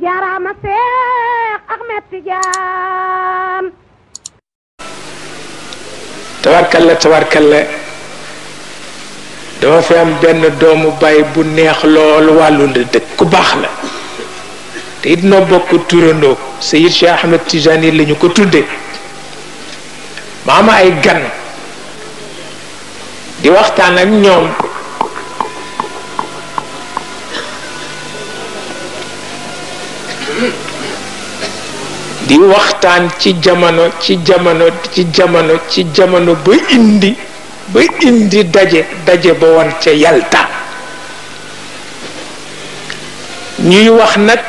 jaaraama Seex Ahmed Tijaan. tabarkalla dama fi am benn doomu baay bu neex lool wàllu la dëkk ku baax la te it noo bokk turandoo Seyid Cheikh Ahmed Tijani la ñu ko tudde ma am ay gan di waxtaan ak ñoom di waxtaan ci jamono ba indi daje ba woon ca Yalta ñuy wax nag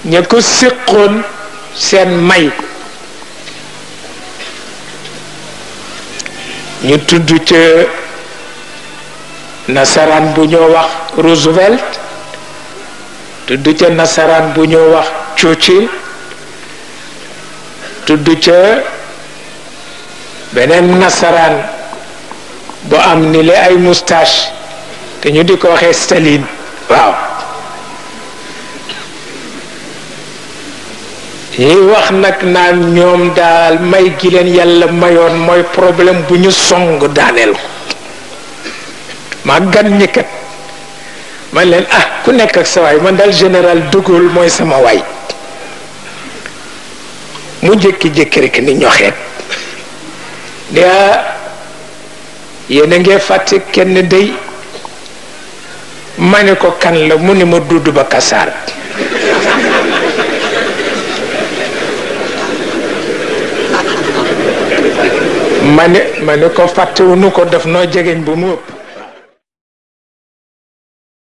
ña ko séqoon seen may ñu tudd ca nasaraan bu ñoo wax Roosevelt tudd ca nasaraan bu ñoo wax Churchill tudd ca beneen nasaraan bu am ni le ay moustache te ñu di ko waxee Staline waaw ñuy wax nag naan ñoom daal may gi leen yàlla mayoon mooy problème bu ñu song daaneel ko maa gan ñi kat man leen ku nekk ak sa waay man daal général de Gaulle mooy sama waay mu jékki-jékki rek ni ñoxeet ne yéen a ngee fàtte kenn day ma ne ko kan la mu ne ma Dudu Ba Kasaar ma ne ko fàttewuñu ko def noo jegeñ bu mu ëpp